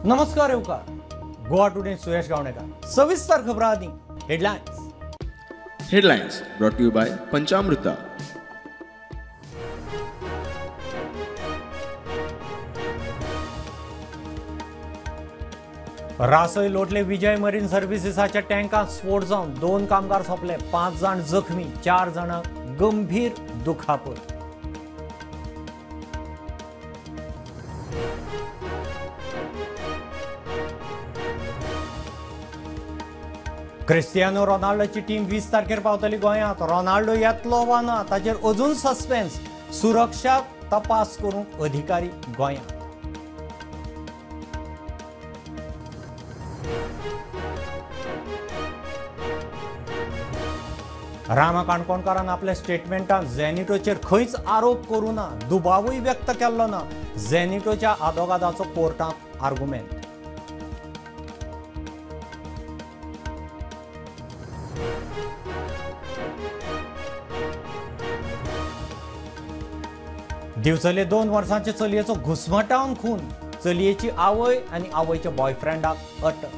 नमस्कार येवकार गोवा टुडे सुयश गावणेकर. सविस्तर खबरां आदी headlines. Headlines brought to you by Panchamruta. Rasoi लोटले विजय मरीन सर्व्हिसेसाच्या टँकात स्फोट जावन 2 कामगार सोंपले, 5 जाण जखमी, 4 जाणांक गंभीर दुखापत. क्रिस्टियानो रोनाल्डोची टीम 20 तारखेर पावतली गोंयांत. रोनाल्डो येतलो वा ना ताचेर अजून सस्पेन्स. सुरक्षा तपास करूंक अधिकारी गोंयांत. रामा काणकोणकारान आपल्या स्टेटमेंटात झेनिटोचेर खंयच आरोप करूं ना, दुबावूय व्यक्त केल्लो ना. झेनिटोच्या आदोगादाचो कोर्टांत आर्गुमेंट. दिवचले 2 वर्सांचे चलयेचो घुस्मटावन खून. चलयेची आवय आनी आवयच्या बॉयफ्रेंडाक अटक.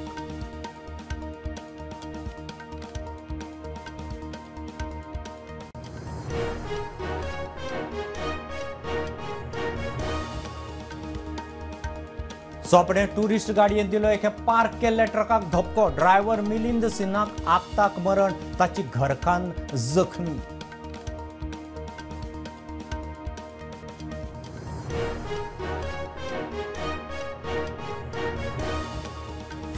चोपडें टुरिस्ट गाडयेन दिलो एके पार्क केल्ल्या ट्रकाक धपको. ड्रायव्हर मिलिंद सिन्हाक आपताक मरण, ताची घरकान्न जखमी.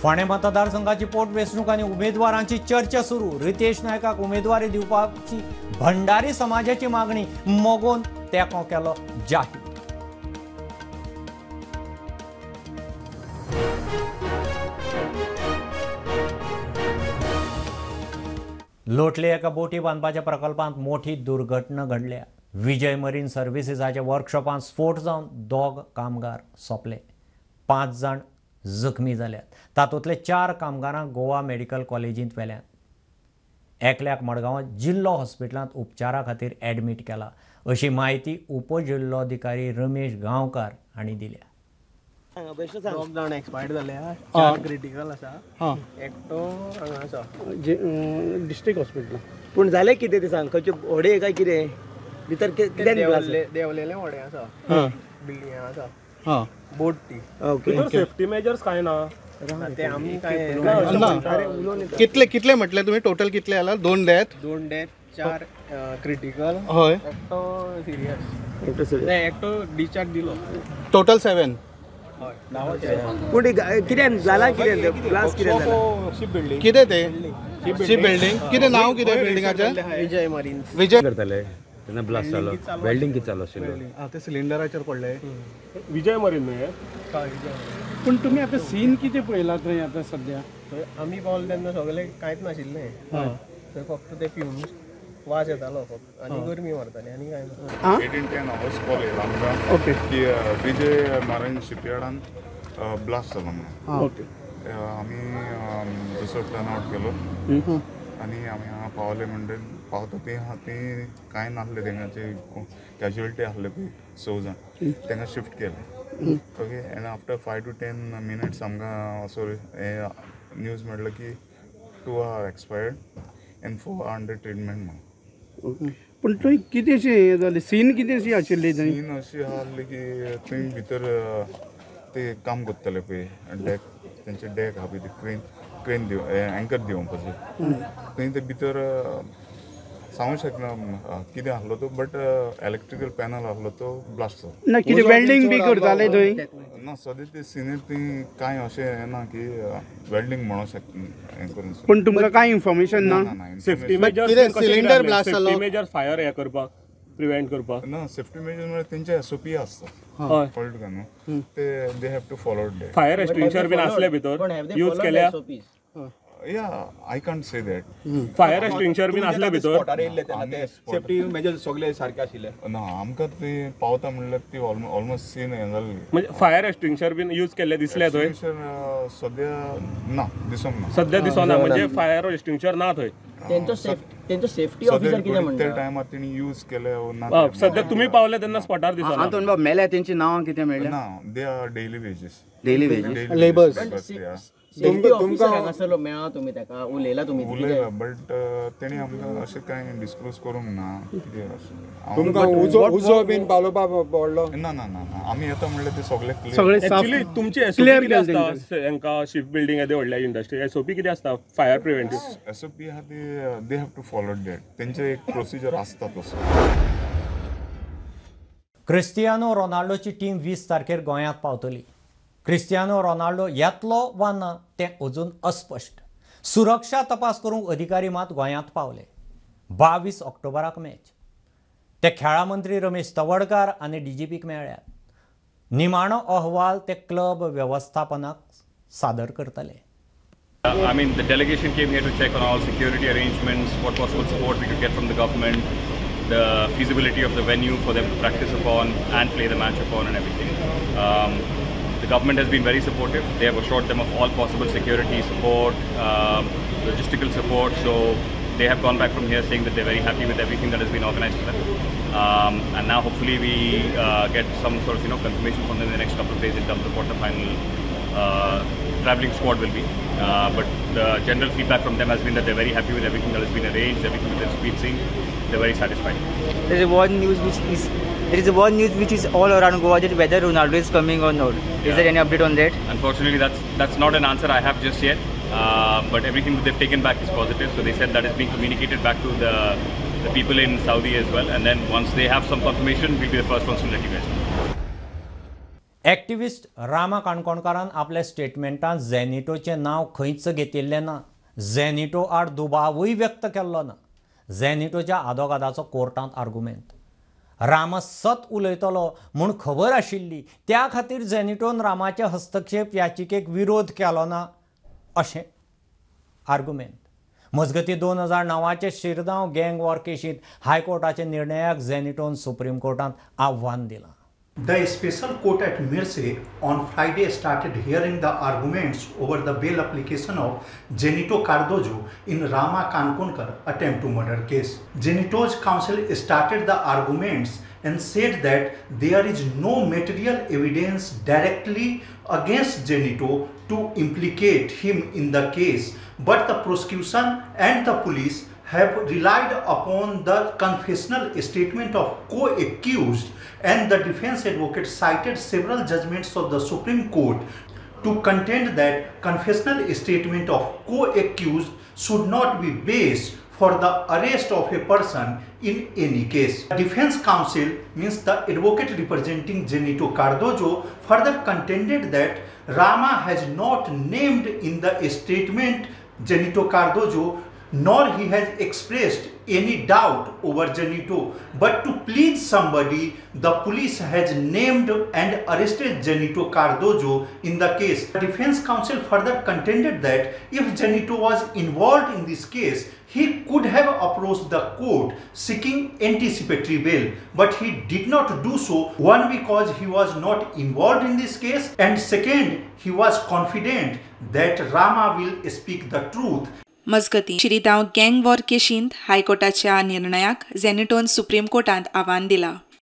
फोंडें मतदारसंघाची पोटवेंचणूक आनी उमेदवारांची चर्चा सुरू. रितेश नायकाक उमेदवारी दिवपाची भंडारी समाजाची मागणी. मगोन तेंको केलो जाहीर. लोटले एका बोटी बांदपाच्या प्रकल्पांत मोठी दुर्घटना घडल्या. विजय मरीन सर्व्हिसेसाच्या वर्कशॉपांत स्फोट जावन 2 कामगार सोंपले, 5 जाण जखमी जाल्यात. तातूंतले 4 कामगारांक गोवा मेडिकल कॉलेजींत व्हेल्यात. एकल्याक मडगांवां जिल्लो हॉस्पिटलांत उपचारा खातीर ॲडमीट केला, अशी म्हायती उपजिल्लोधिकारी रमेश गांवकार हांणी दिल्या. 2 जाण एक्सपायर्ड जाल्या, 4 क्रिटिकल आसा, एकटो हांगा आसा डिस्ट्रिक्ट हॉस्पिटल. पूण जालें कितें तें सांग. खंयचे व्हडें काय कितें भितर कितें देंवलेलें व्हडें आसा, बिल्डिंग आसा, बोट ती. ओके, सेफ्टी मेजर्स काय ना ते आमी काय कितले कितले म्हटले तुम्ही टोटल कितले आला? 2 डेथ, 2 डेथ, 4 क्रिटिकल, हय, एकटो सिरियस, एकटो डिस्चार्ज दिलो. टोटल 7. पूण कितें जाला कितें ब्लास्ट कितें जाला कितें तें शिप बिल्डींग कितें नांव कितें बिल्डिंगाचें? विजय मरीन. विजय करताले तेन्ना ब्लास्ट जालो. वेल्डिंग कितें चालू आशिल्लो ते सिलिंडराचेर पडले. विजय मरीन न्हय. पूण तुमी आतां सीन कितें पळयला थंय आतां सद्या? आमी पावले तेन्ना सगळें कांयच नाशिल्लें, थंय फक्त ते फ्युम्स वास येतालो फक्त आनी गरमी मारताली आनी कांय ना. 18:10 आवर्स कॉल येयला आमकां की विजय मरीन शिपयार्डान ब्लास्ट जालो म्हणून. ओके, आमी दुसरो प्लॅन आवट केलो आनी आमी हांगा पावले. म्हणटकीर पावता ती आहा ती कांय नासले, तेंगाचे कॅज्युअलिटी आसले पळय 6 जाण, तेंका शिफ्ट केले. Okay, and after 5 to 10 minutes आमकां असो हें न्यूज मेळ्ळो की 2 are expired and 4 are under treatment म्हणून. पूण थंय कितेंशें हें जालें, सीन कितेंशी आशिल्ली थंय? सीन अशी आसली की थंय भितर ते काम करताले पळय, डॅक तेंचे डॅक आहा पळय, ते क्रेन क्रेन दिव एंकर दिवपाचें थंय ते भितर सांगू शकना कितें आसलो तो, बट इलेक्ट्रिकल पॅनल आसलो तो ब्लास्ट जालो. ना कितें वेल्डिंग बी करताले थंय? ना, सद्या ते सिनीर थंय कांय अशें हें ना की वेल्डिंग म्हणूंक शकता हें करून. पूण तुमकां कांय इन्फॉर्मेशन ना? सेफ्टी मेजर्स सिलिंडर ब्लास्ट जालो, सेफ्टी मेजर्स फायर हें करपाक प्रिवेंट करपाक ना. सेफ्टी मेजर्स म्हळ्यार तेंचे एसओपी आसता, कळ्ळें तुका न्हू, ते they have to follow that. Fire extinguisher बीन आसले भितर यूज केल्या? Yeah, I can't say that. Fire extinguisher बीन आसले भितर? सेफ्टी मेजर्स सगळे सारके आशिल्ले ना आमकां ते पावता म्हणल्यार ती ऑलमोस्ट सीन हें जाल्ली. म्हणजे फायर एक्सटिंग्विशर बीन यूज केल्ले दिसले थंय? सद्या ना, दिसोंक ना, सद्या दिसोना. म्हणजे फायर एक्सटिंग्विशर ना थंय. तेंचो सेफ्टी ऑफिसर कितें म्हणटा? त्या टायमार तेणी यूज केले ना. सध्या तुमी पावले तेन्ना स्पॉटार दिसना. आंतोन बाब मेल्या तेंची नांवां कितें मेळ्ळ्या? ना, they are daily wages. Daily wages labours. Safety officer हांगासरलो मेळ्ळा तुमी ताका? उलयला तुमी? उलयला, बट तेणी आमकां अशें कांय डिस्क्लोज करूंक ना कितें अशें. तुमकां उजो बीन पालोवपा पडलो? ना ना ना, आमी येता म्हणल्यार ते सगळे क्लियर. एक्चुअली तुमची एसओपी कितें आसता हांकां शिप बिल्डींग येदे व्हडल्या इंडस्ट्री एसओपी कितें आसता फायर प्रिवेंटीव? एसओपी आहा ती they have to follow that, तेंचे एक प्रोसिजर आसता तसो. क्रिस्तियानो रोनाल्डोची टीम 20 तारखेर गोंयांत पावतली. क्रिस्तियानो रोनाल्डो येतलो वा ना तें अजून अस्पश्ट. सुरक्षा तपास करूंक अधिकारी मात गोंयांत पावले. 22 ऑक्टोबराक मॅच. ते खेळा मंत्री रमेश तवडकार आनी डीजीपीक मेळ्ळ्यात. निमाणो अहवाल ते क्लब वेवस्थापनाक सादर करतले. I mean, the delegation came here to check on all security arrangements, what possible support we could get from the government, the feasibility of the venue for them to practice upon and play the match upon and everything. The government has been very supportive. They have assured them of all possible security support, logistical support. So they have gone back from here saying that they're very happy with everything that has been organized for them. And now hopefully we get some sort of confirmation from them in the next couple of days in terms of what the final traveling squad will be. But the general feedback from them has been that they're very happy with everything that has been arranged, everything that has been seen. They're very satisfied. There is one news which is all around Goa, that whether Ronaldo is coming or not. Is there any update on that? Unfortunately, that's not an answer I have just yet. But everything that they've taken back is positive. So they said that is being communicated back to the people in Saudi as well. And then once they have some confirmation, we'll be the first ones to let you guys know. Activist Rama काणकोणकारान आपल्या स्टेटमेंटान झेनिटोचें नांव खंयच घेतिल्लें ना. झेनिटो आड दुबावूय व्यक्त केल्लो ना. झेनिटोच्या आदोगादाचो कोर्टांत आर्गुमेंत. रामा सत उलयतलो म्हूण खबर आशिल्ली, त्या खातीर झेनिटोन रामाचे हस्तक्षेप याचिकेक विरोध केलो ना अशें आर्गुमेंत. मजगतीं 2009 शिरगांव गँग वॉर केशींत हायकोर्टाच्या निर्णयाक झेनिटोन सुप्रीम कोर्टांत आव्हान दिलां. The special court at Mirce on Friday started hearing the arguments over the bail application of Zenito Cardozo in Rama Kankonkar attempt to murder case. Zenito's counsel started the arguments and said that there is no material evidence directly against Zenito to implicate him in the case, but the prosecution and the police have relied upon the confessional statement of co-accused, and the defense advocate cited several judgments of the Supreme Court to contend that confessional statement of co-accused should not be based for the arrest of a person in any case. The defense counsel, means the advocate representing Zenito Cardozo, further contended that Rama has not named in the statement Zenito Cardozo, nor he has expressed any doubt over Zenito, but to please somebody, the police has named and arrested Zenito Cardozo in the case. The defense counsel further contended that if Zenito was involved in this case, he could have approached the court seeking anticipatory bail, but he did not do so, one because he was not involved in this case, and second, he was confident that Rama will speak the truth. मजगतीं शिरिदांव गँग war केशींत हायकोर्टाच्या निर्णयाक झेनिटोन supreme कोर्टांत आव्हान दिलां.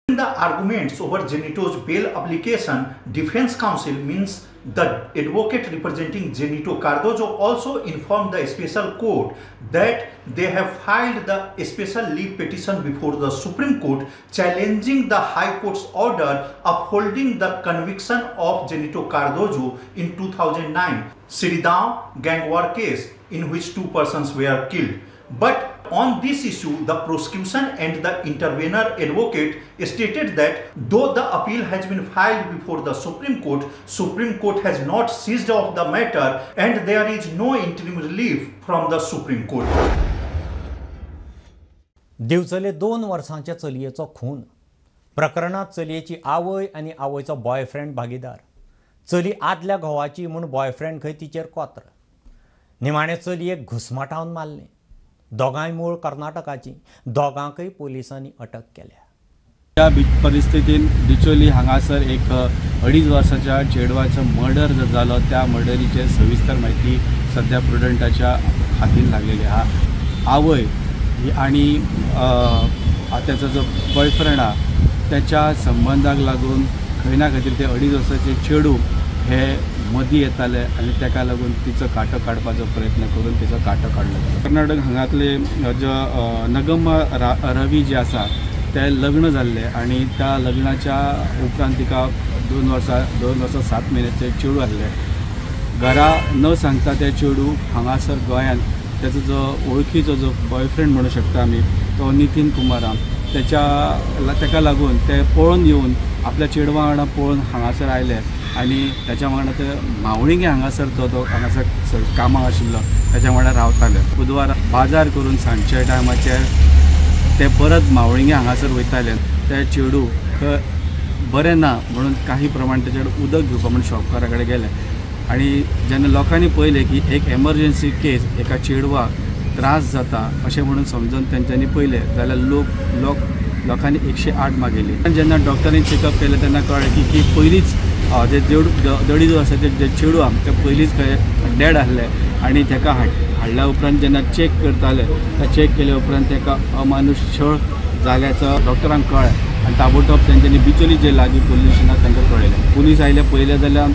In the arguments over Zenito's bail application, defense counsel, means the advocate representing Zenito Cardozo, also informed the special court that they have filed the special leave petition before the Supreme Court challenging the High Court's order upholding the conviction of Zenito Cardozo in 2009 Siridao gang war case in which 2 persons were killed. But on this issue, the prosecution and the intervener advocate stated that though the appeal has been filed before the Supreme Court, Supreme Court has not seized of the matter and there is no interim relief from the Supreme Court. Divchale 2 वर्सांच्या चलयेचो खून प्रकरणात चलयेची आवय आनी आवयचो boyfriend भागीदार. चली आदल्या घोवाची म्हूण बॉयफ्रेंड खंय तिचेर कोत्र. निमाणे चलयेक घुस्मटावन मारलें. दोगांय मूळ कर्नाटकाची. दोगांकय पोलिसांनी अटक केल्या. त्या परिस्थितीन डिचोली हांगासर एक 2.5 वर्साच्या चेडवाचो मर्डर जो जालो त्या मर्डरीचे सविस्तर म्हायती सध्या प्रुडंटाच्या हातीन लागलेली आहा. आवय आणि त्याचो जो बॉयफ्रेंड आहा त्याच्या संबंदाक लागून खंय ना खंय तरी ते 2.5 वर्साचे चेडूं हे मदीं येताले आनी ताका लागून तिचो कांटो काडपाचो प्रयत्न करून तिचो कांटो काडलो. कर्नाटक हांगातले जो नगम्मा रवी जे आसा ते लग्न जाल्ले आनी त्या लग्नाच्या उपरांत तिका 2 वर्सां 7 म्हयन्याचे चेडूं आसलें. घरा न सांगता ते चेडूं हांगासर गोंयांत त्याचो जो वळखीचो जो बॉयफ्रेंड म्हणू शकता आमी तो नितीन कुमाराम ताका लागून ते पळोवन येवन आपल्या चेडवा वांगडा पळोवन हांगासर आयले आनी ताच्या वांगडा ते मावळिंगे हांगासर तो हांगासर कामाक आशिल्लो ताच्या वांगडा रावताले. बुधवार बाजार करून सांजच्या टायमाचेर ते परत मावळिंगे हांगासर वयताले. ते चेडूं बरें ना म्हणून काही प्रमाण तेचे कडेन उदक घेवपा म्हणून शॉपकारा कडेन गेले आनी जेन्ना लोकांनी पळयलें की एक एमरजन्सी केस एका चेडवाक त्रास जाता अशें म्हणून समजून तेंच्यांनी पळयलें जाल्यार लोकांनी 108 मागयली. जेन्ना डॉक्टरांनी चॅकअप केलें तेन्ना कळ्ळें की पयलींच जे 2.5 वर्साचे जे चेडूं आहा ते पयलींच खंय डॅड आसलें आनी ताका हाडल्या उपरांत जेन्ना चॅक करताले ते चॅक केले उपरांत ताका अमानुश छळ जाल्याचो डॉक्टरांक कळ्ळें आनी ताबडतोब तेंच्यांनी बिचोली जे लागीं पुलीस स्टेशनाक तांकां कळयलें. पुलीस आयले पळयलें जाल्यार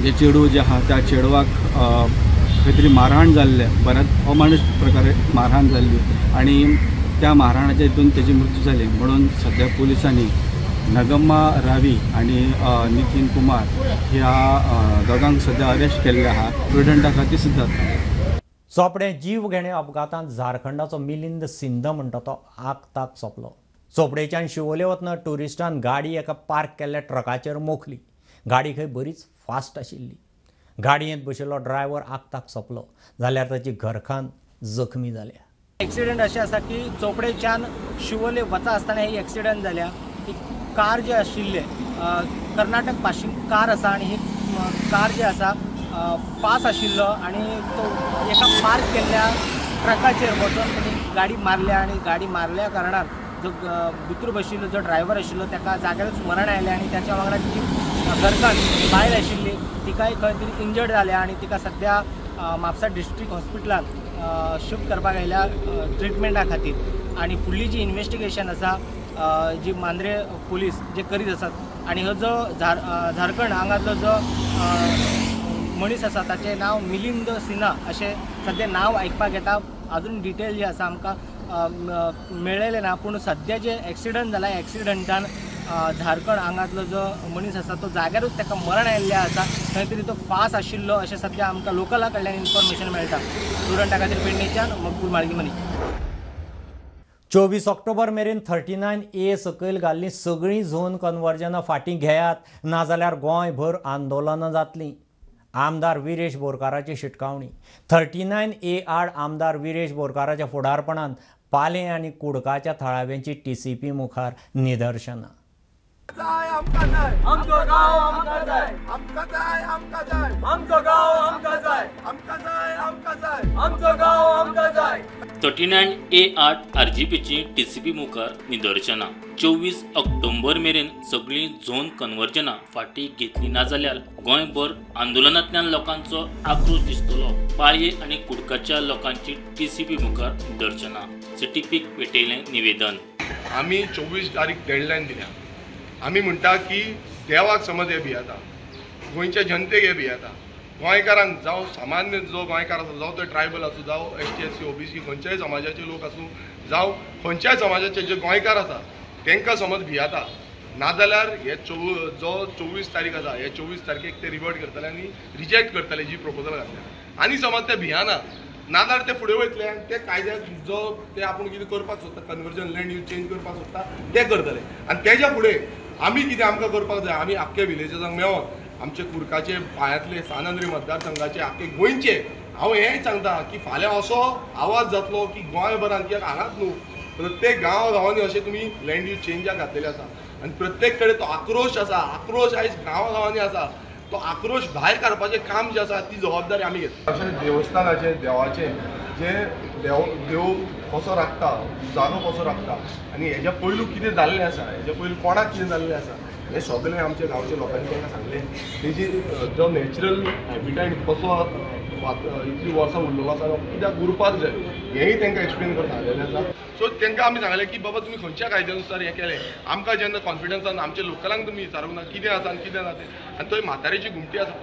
जे चेडूं जे आहा त्या चेडवाक खंय तरी मारहाण जाल्लें, बऱ्याच अमानुश प्रकारे मारहाण जाल्ली आनी त्या मारहाणाच्या हितून तेजी मृत्यू जाली. म्हणून सद्या पुलिसांनी नगम्मा रावी आनी नितीन कुमार ह्या दोगांक सद्या अरेस्ट केल्ले आहा. प्रुडंटा खातीर सुद्दां चोपडें जीव घेणे अपघातांत झारखंडाचो मिलिंद सिंध म्हणटा तो आगताक सोंपलो. चोपडेच्यान शिवोले वतना ट्युरिस्टान गाडी एका पार्क केल्ल्या ट्रकाचेर मोखली. गाडी खंय बरीच फास्ट आशिल्ली. गाडयेंत बशिल्लो ड्रायव्हर आगताक सोंपलो जाल्यार ताची घरखान जखमी जाल्या. एक्सिडंट अशें आसा की चोपडेच्यान शिवोले वता आसतना ही एक्सिडंट जाल्या. ही कार जे आशिल्ले कर्नाटक पासिंग कार आसा आनी ही कार जे आसा फास्ट आशिल्लो आनी तो एका पार्क केल्ल्या ट्रकाचेर वचून ताणी गाडी मारल्या आनी गाडी मारल्या कारणान जो भितर बशिल्लो जो ड्रायव्हर आशिल्लो ताका जाग्यारूच मरण आयलें आनी ताच्या वांगडा तिची घरकान्न बायल आशिल्ली तिकाय खंय तरी इंजर्ड जाल्या आनी तिका सद्या म्हापसा डिस्ट्रिक्ट हॉस्पिटलांत शिफ्ट करपाक आयल्या ट्रिटमेंटा खातीर. आनी फुडली जी इन्वेस्टिगेशन आसा जी मांद्रे पुलीस जे करीत आसात आनी हो जो झारखंड हांगातलो जो मनीस आसा ताचें नांव मिलिंद सिन्हा अशें सद्या नांव आयकपाक येता. अजून डिटेल जे आसा आमकां मेळ्ळेलें ना, पूण सद्या जे एक्सिडंट जाला एक्सिडंटान झारखंड हांगातलो जो मनीस आसा तो जाग्यारूच ताका मरण आयिल्लें आसा. खंय तरी तो फास्ट आशिल्लो अशें सद्या आमकां लोकला कडल्यान इन्फॉर्मेशन मेळटा. स्टुडंटा खातीर पेडणेच्यान मकबूल माळगीमनी. 24 ऑक्टोबर मेरेन 39A सकयल घाल्लीं सगळीं झोन कन्वर्जनां फाटीं घेयात, नाजाल्यार गोंयभर आंदोलनां जातलीं. आमदार विरेश बोरकाराची शिटकावणी. 39A आड आमदार विरेश बोरकाराच्या फुडारपणान पालें आनी कुडकाच्या थळाव्यांची TCP मुखार निदर्शनां. आमचो गांव आमकां जाय. 39A आड RGPची TCP मुखार निदर्शनां. 24 ऑक्टोबर मेरेन सगळीं झोन कन्वर्जनां फाटीं घेतली ना जाल्यार गोंयभर आंदोलनांतल्यान लोकांचो आक्रोश दिसतलो. पाळये आनी कुडकाच्या लोकांची TCP मुखार निदर्शनां. CTPक पेटयलें निवेदन. आमी 24 तारीख डेडलायन दिल्या. आमी म्हणटा की देवाक समज हे भियेता, गोंयच्या जनतेक हे भियेता, गोंयकारांक जावं सामान्य जो गोंयकार आसा, जावं तो ट्रायबल आसूं, जावं ST SC OBC खंयच्याय समाजाचे लोक आसूं, जावं खंयच्याय समाजाचे जे गोंयकार आसा तांकां समज भियेता. नाजाल्यार हे जो 24 तारीख आसा हे 24 तारखेक ते रिवर्ट करतले आनी रिजेक्ट करतले जी प्रपोजल घातल्या. आनी समज ते भियाना नाजाल्यार ते फुडें वयतले आनी ते कायद्याक जो ते आपूण कितें करपाक सोदता, कन्वर्जन लँड यूज चेंज करपाक सोदता ते करतले. आनी तेज्या फुडें आमी कितें आमकां करपाक जाय, आमी आख्खे विलेजसांक मेळोन आमचे कुडकाचे पायांतले सान आंद्रे मतदारसंघाचे आख्खे गोंयचे हांव हेंय सांगता की फाल्यां असो आवाज जातलो की गोंयभरान, कित्याक हांगाच न्हू प्रत्येक गांव गांवांनी अशें तुमी लँड यूज चेंजाक घातलेले आसा आनी प्रत्येक कडेन तो आक्रोश आसा. आक्रोश आयज गांवा गांवांनी आसा. तो आक्रोश भायर काडपाचें काम जें आसा ती जबाबदारी आमी घेतली. अशें देवस्थानाचें देवाचें जे देव कसो राखता, जागो कसो राखता आनी हेज्या पयलू कितें जाल्लें आसा, हेज्या पयलू कोणाक कितें जाल्लें आसा हें सगळें आमच्या गांवच्या लोकांनी तांकां सांगलें. तेजी जो नॅचरल हॅबिटेट कसो इतली वर्सां उरलेलो आसा कित्याक उरपाक जाय हेंय तांकां एक्सप्लेन करता आसलेलें आसा. सो तांकां आमी सांगलें की बाबा तुमी खंयच्या कायद्यानुसार हें केलें, आमकां जेन्ना कॉन्फिडन्सान आमच्या लोकलांक तुमी विचारूंक ना कितें आसा आनी कितें ना तें. आनी थंय म्हातारेची घुमटी आसा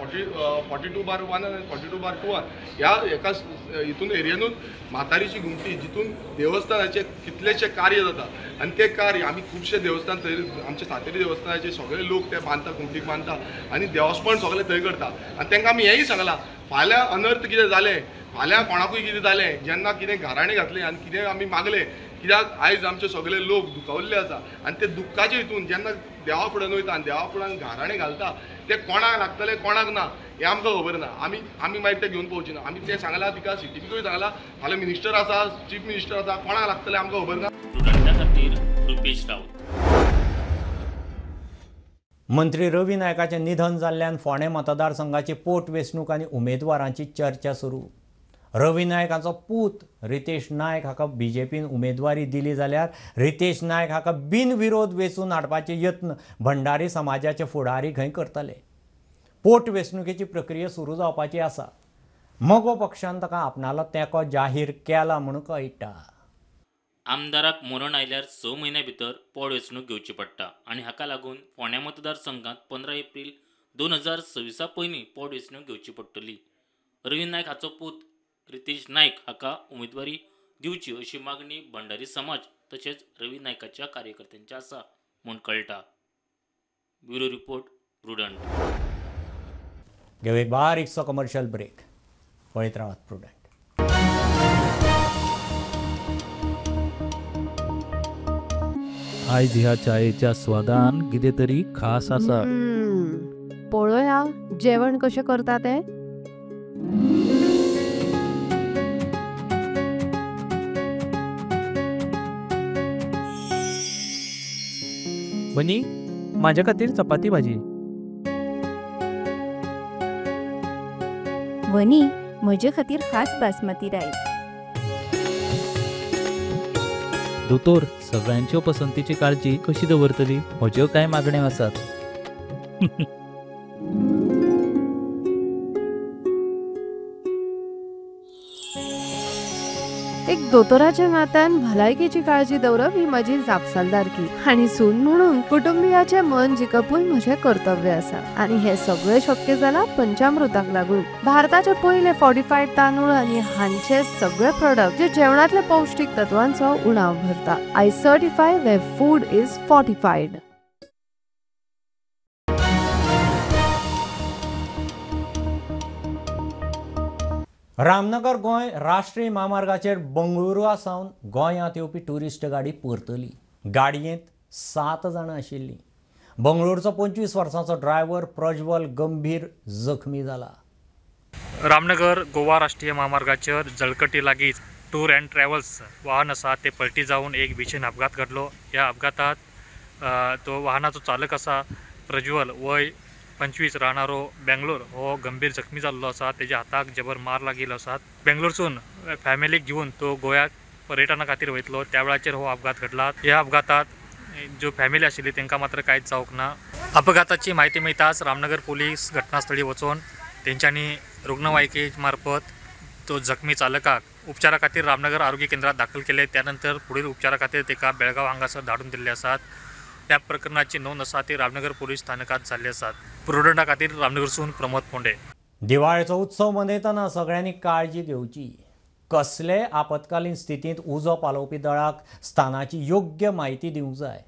42/1 आनी 42/2 ह्या एका हितून एरियेनूच म्हातारीची घुमटी जितून देवस्थानाचें कितलेशें कार्य जाता आनी तें कार्य आमी खुबशे देवस्थान थंय आमचे सातेरी देवस्थानाचे सगळे लोक ते बांदता, घुमटीक बांदता आनी देवस्पण सगळें थंय करता. आनी तांकां आमी हेंय सांगलां फाल्यां अनर्थ कितें जालें, फाल्यां कोणाकूय कितें जालें, जेन्ना कितें घराणें घातलें आनी कितें आमी मागलें, कित्याक आयज आमचे सगळे लोक दुखावल्ले आसा आनी ते दुख्खाचे हितून जेन्ना देवा फुड्यान वयता आनी देवा फुड्यान घराणें घालता ते कोणाक लागतले कोणाक ना हें आमकां खबर ना. आमी आमी मागीर तें घेवन पळोवचे ना. आमी तें सांगलां तिका सिटीकूय सांगलां, फाल्यां मिनिस्टर आसा, चीफ मिनिस्टर आसा, कोणाक लागतलें आमकां खबर ना. प्रुडंटा खातीर रुपेश राऊत. मंत्री रवी नायकाचें निधन जाल्ल्यान फोंडें मतदारसंघाची पोटवेंचणूक आनी उमेदवारांची चर्चा सुरू. रवी नायक हाचो पूत रितेश नायक हाका बीजेपीन उमेदवारी दिली जाल्यार रितेश नायक हाका बिनविरोध वेंचून हाडपाचे यत्न भंडारी समाजाचे फुडारी खंय करतले. पोटवेंचणुकेची प्रक्रिया सुरू जावपाची आसा. मगो पक्षान ताका आपणालो तेंको जाहीर केला म्हूण कळटा. आमदाराक मरण आयल्यार 6 म्हयन्या भितर पोटवेंचणूक घेवची पडटा आनी हाका लागून फोंड्या मतदारसंघात 15 एप्रील 2026 पयलीं पोटवेंचणूक घेवची पडटली. रवी नायक हाचो पूत रितेश नायक हाका उमेदवारी दिवची अशी मागणी भंडारी समाज तशेंच रवी नायकाच्या कार्यकर्त्यांची आसा म्हूण कळटा. Bureau report, Prudent. घेऊ एक बारीकसो कमर्शियल ब्रेक. पळयत रावात प्रुडंट. आयज ह्या चायेच्या स्वादान कितें तरी खास आसा. पळोवया जेवण कशें करता तें. बनी, माझ्या खातीर चपाती भाजी. वनी, म्हजे खातीर खास बासमती रायस. दोतोर, सगळ्यांच्यो पसंतीची काळजी कशी दवरतली? म्हज्यो कांय मागण्यो आसात. एक दोतोराच्या नात्यान भलायकेची काळजी दवरप ही म्हजी जापसालदारकी आनी सून म्हणून कुटुंबियाचें मन जिखपूय म्हजें कर्तव्य आसा आनी हें सगळें शक्य जालां पंचामृताक लागून. भारताचे पयले फॉर्टिफायड तांदूळ आनी हांचे सगळे प्रोडक्ट जे जेवणांतले पौष्टीक तत्वांचो उणाव भरता. I certify where food is fortified. Ramnagar Goa राष्ट्रीय म्हामार्गाचेर बंगळुरू सावन गोंयांत येवपी ट्युरिस्ट गाडी परतली. गाडयेंत 7 जाणां आशिल्लीं. बंगळुरूचो 25 वर्सांचो ड्रायव्हर प्रज्वल गंभीर जखमी जाला. रामनगर गोवा राष्ट्रीय म्हामार्गाचेर जळकटी लागींच टूर अँड ट्रॅव्हल्स वाहन आसा ते पलटी जावन एक भीषण अपघात घडलो. ह्या अपघातात तो वाहनाचो चालक आसा प्रज्वल वय 25 राहणारो बेंगलोर हो गंभीर जखमी जाल्लो आसा. तेज्या हाताक जबर मार लागिल्लो आसा. बेंगलोरसून फॅमिलीक घेवन तो गोव्याक पर्यटना खातीर वयतलो त्या वेळाचेर हो अपघात घडला. ह्या अपघातात ज्यो फॅमिली आशिल्ली तांकां मात्र कांयच जावंक ना. अपघाताची म्हायती मेळटाच रामनगर पोलीस घटनास्थळी वचून तेंच्यांनी रुग्णवाहिके मार्फत तो जखमी चालकाक उपचारा खातीर रामनगर आरोग्य केंद्रात दाखल केले. त्यानंतर पुढील उपचारा खातीर ताका बेळगांव हांगासर धाडून दिल्ले आसात. त्या प्रकरणाची नोंद आसा ती रामनगर पोलीस स्थानकात जाल्ली आसात. प्रुडंटा खातीर रामनगरसून प्रमोद फोंडे. दिवाळेचो उत्सव मनयतना सगळ्यांनी काळजी घेवची. कसले आपत्कालीन स्थितींत उजो पालोवपी दळाक स्थानाची योग्य म्हायती दिवंक जाय.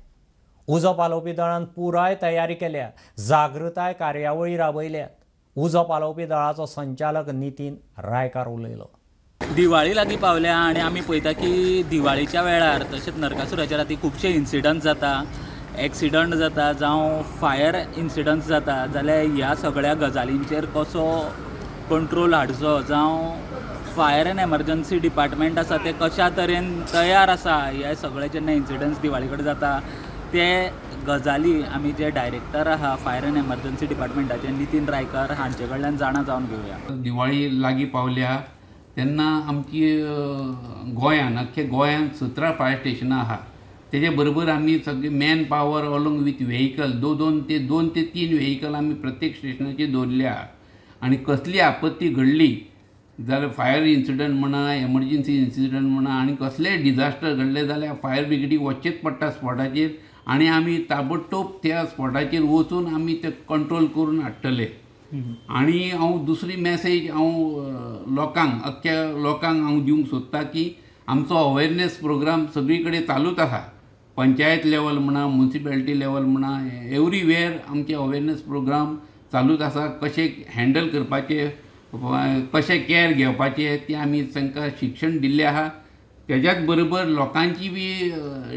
उजो पालोवपी दळान पुराय तयारी केल्या, जागृताय कार्यावळी राबयल्यात. उजो पालोवपी दळाचो संचालक नितीन रायकार उलयलो. दिवाळी लागीं पावल्या आनी आमी पळयता की दिवाळीच्या वेळार तशेंच नरकासुराच्या राती खुबशे इन्सिडंट जाता, एक्सिडंट जाता जावं फायर इन्सिडंट्स जाता. जाल्यार ह्या सगळ्या गजालींचेर कसो कंट्रोल हाडचो जावं फायर एंड एमर्जन्सी डिपार्टमेंट आसा ते कशा तरेन तयार आसा, हे सगळे जेन्ना इन्सिडंट्स दिवाळी कडेन जाता ते गजाली आमी जे डायरेक्टर आहा फायर एंड एमर्जन्सी डिपार्टमेंटाचे नितीन रायकर हांचे कडल्यान जाणा जावन घेवया. दिवाळी लागीं पावल्या तेन्ना आमची गोंयान अख्खे गोंयान 17 फायर स्टेशनां आहा. तेजे बरोबर आमी सगळे man power along with vehicle दोन ते तीन व्हेकल आमी प्रत्येक स्टेशनाचेर दवरल्या आनी कसली आपत्ती घडली जाल्यार फायर इन्सिडंट म्हणा, एमर्जन्सी इन्सिडंट म्हणा आनी कसलेय डिजास्टर घडलें जाल्यार फायर ब्रिगेडीक वचचेंच पडटा स्पॉटाचेर आनी आमी ताबडतोब त्या स्पॉटाचेर वचून आमी ते कंट्रोल करून हाडटले. आनी हांव दुसरी मॅसेज हांव लोकांक, अख्ख्या लोकांक हांव दिवंक सोदता की आमचो अवेरनेस प्रोग्राम सगळी कडेन चालूच आसा. पंचायत लेवल म्हणा, मुन्सिपेलिटी लेवल म्हणा, एवरीवेर आमचे अवेरनेस प्रोग्राम चालूच आसा. कशें हँडल करपाचें, कशें कॅर घेवपाचें तें आमी तांकां शिक्षण दिल्लें आसा. तेज्याच बरोबर लोकांची बी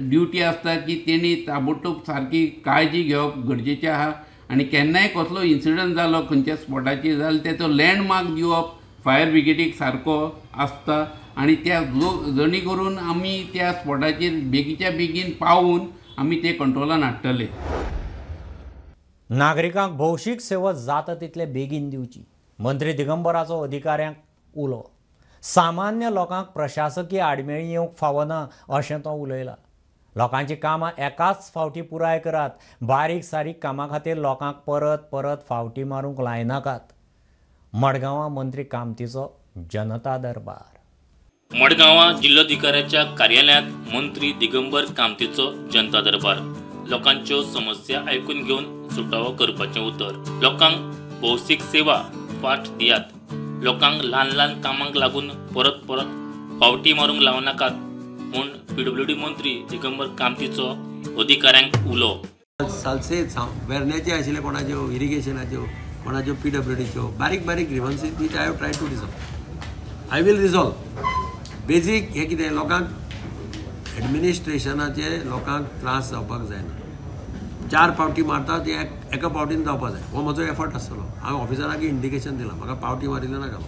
ड्युटी आसता की तेणी ताबडतोब सारकी काळजी घेवप गरजेचें आसा आनी केन्नाय कसलो इन्सिडंट जालो खंयच्या स्पॉटाचेर जाल्यार तेचो लँडमार्क दिवप फायर ब्रिगेडीक सारको आसता आनी त्या जणी करून आमी त्या स्पॉटाचेर बेगीच्या बेगीन पावून आमी ते कंट्रोलान हाडटले. नागरिकांक भौशीक सेवा जाता तितले बेगीन दिवची, मंत्री दिगंबराचो अधिकाऱ्यांक उलो. सामान्य लोकांक प्रशासकीय आडमेळी येवंक फावना अशें तो उलयला. लोकांची कामां एकाच फावटी पुराय करात, बारीक सारीक कामां खातीर लोकांक परत परत फावटी मारूंक लायनाकात. मडगांवां मंत्री कामतीचो जनता दरबार. मडगांवां जिल्लोधिकाऱ्याच्या कार्यालयांत मंत्री दिगंबर कामतीचो जनता दरबार. लोकांच्यो समस्या आयकून घेवन सुटावो करपाचें उतर. लोकांक भौशीक सेवा फास्ट दियात, लोकांक ल्हान ल्हान कामांक लागून परत परत फावटी मारूंक लावनाकात म्हूण पीडब्ल्यूडी मंत्री दिगंबर कामतीचो अधिकाऱ्यांक उलो. सालसेच वेर्ण्याचे आशिल्ले कोणाच्यो इरिगेशनाच्यो, कोणाच्यो पीडब्ल्यूडीच्यो बारीक बारीक grievances which I have try to resolve. I will resolve. Basic हें कितें, लोकांक एडमिनिस्ट्रेशनाचे लोकांक त्रास जावपाक जायना. 4 फावटी मारता ते एका फावटीन जावपाक जाय, हो म्हजो एफर्ट आसतलो. हांवें ऑफिसराक इंडिकेशन दिलां, म्हाका पावटी मारिल्ले नाका,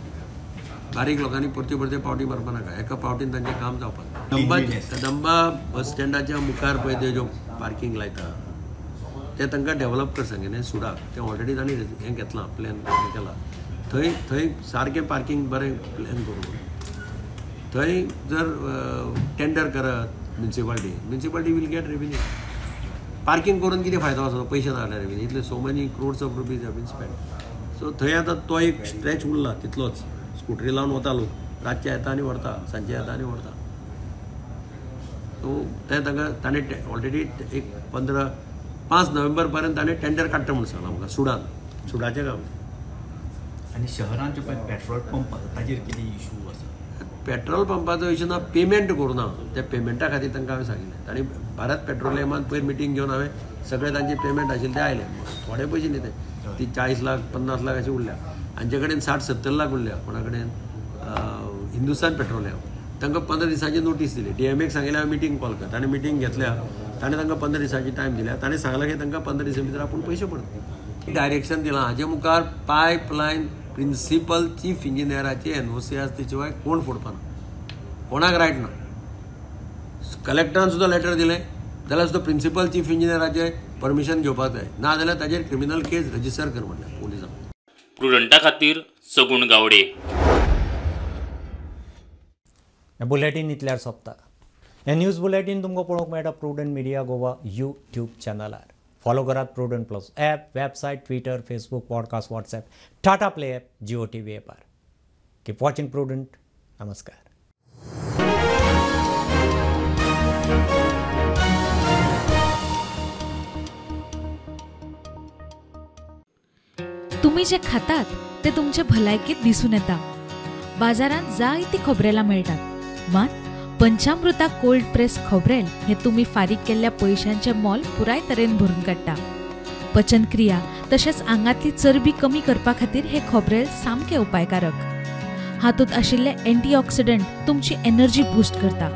बारीक लोकांनी परते परते पावटी मारपा नाका, एका फावटीन तांचें काम जावपाक जाय. कदंबा बस स्टँडाच्या मुखार पळय ते ज्यो पार्कींग लायता ते तांकां डेवलप कर सांगें सुडाक, तें ऑलरेडी तांणी हें घेतलां, प्लॅन हें केलां. थंय थंय सारकें पार्कींग बरें प्लॅन करून थंय जर टेंडर करत municipality, municipality will get revenue. Parking करून कितें फायदो आसा, पयशे ना जाल्यार रेवेन्यू. इतले so many crores of rupees have been spend. So थंय आतां तो एक स्ट्रेच उरला तितलोच, स्कुटरी लावन वता लोक, रातचे येता आनी व्हरता, सांजचे येता आनी व्हरता. सो तें तांकां ताणें ऑलरेडी एक 5 नोव्हेंबर पर्यंत ताणें टेंडर काडटा म्हूण सांगलां म्हाका सुडान, सुडाचें काम. आनी शहरांत जे पळय पेट्रोल पंप आसा ताजेर कितें इशू आसा? पेट्रोल पंपाचो इशू ना, पेमेंट करूं ना, त्या पेमेंटा खातीर तांकां हांवें सांगिल्लें. तांणी भारत पेट्रोलियमान पयर मिटींग घेवन हांवें सगळे तांचे पेमेंट आशिल्ले ते आयले, थोडे पयशे न्ही ते, ती 40 लाख 50 लाख अशें उरल्या, हांचे कडेन 60-70 लाख उरल्या. कोणा कडेन हिंदुस्तान पेट्रोलियम, तांकां 15 दिसांची नोटीस दिली. डीएमएक सांगिल्लें हांवें मिटींग कॉल कर, ताणें मिटींग घेतल्या, ताणें तांकां 15 दिसांची टायम दिल्या, ताणें सांगलां की तांकां 15 दिसां भितर आपूण पयशे पडटा. डायरेक्शन दिलां हाजे मुखार पायपलायन प्रिन्सिपल चीफ इंजिनियराची एनओसी आसा ते शिवाय कोण फोडपाना, कोणाक रायट ना. कलेक्टरान सुद्दां लेटर दिलें जाल्यार सुद्दां प्रिन्सिपल चीफ इंजिनियराचें परमिशन घेवपाक जाय, ना जाल्यार ताजेर क्रिमिनल केस रजिस्टर कर म्हणलें पुलिसांक. प्रुडंटा खातीर सगुण गावडे. बुलेटीन इतल्यार सोंपता. हें न्यूज बुलेटीन तुमकां पळोवंक मेळटा प्रुडंट मिडिया गोवा यूट्यूब चॅनलार. फॉलो करात Prudent plus app, website, Twitter, Facebook, podcast, WhatsApp, Tata Play app, Jio TV ॲपार. Keep watching prudent. नमस्कार. तुम्ही जे खातात ते तुमचे भलायकेत दिसून येता. बाजारांत जायती खोबरेलां मेळटात, मात पंचामृता कोल्ड प्रेस खोबरेल हे तुम्ही फारीक केल्ल्या पयशांचें मोल पुराय तरेन भरून काडटा. पचनक्रिया तशेंच आंगांतली चरबी कमी करपा खातीर हे खोबरेल सामकें उपायकारक. हातूंत आशिल्ले एंटीऑक्सिडंट तुमची एनर्जी बूस्ट करता.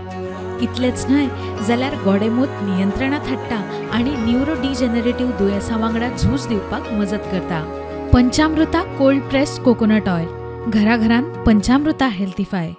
इतलेंच न्हय जाल्यार गोडेमूत नियंत्रणांत हाडटा आनी न्युरो डिजनरेटिव्ह दुयेंसां वांगडा झूज दिवपाक मजत करता. Panchamrita cold pressed coconut oil, घराघरांत पंचामृता हेल्थीफाय.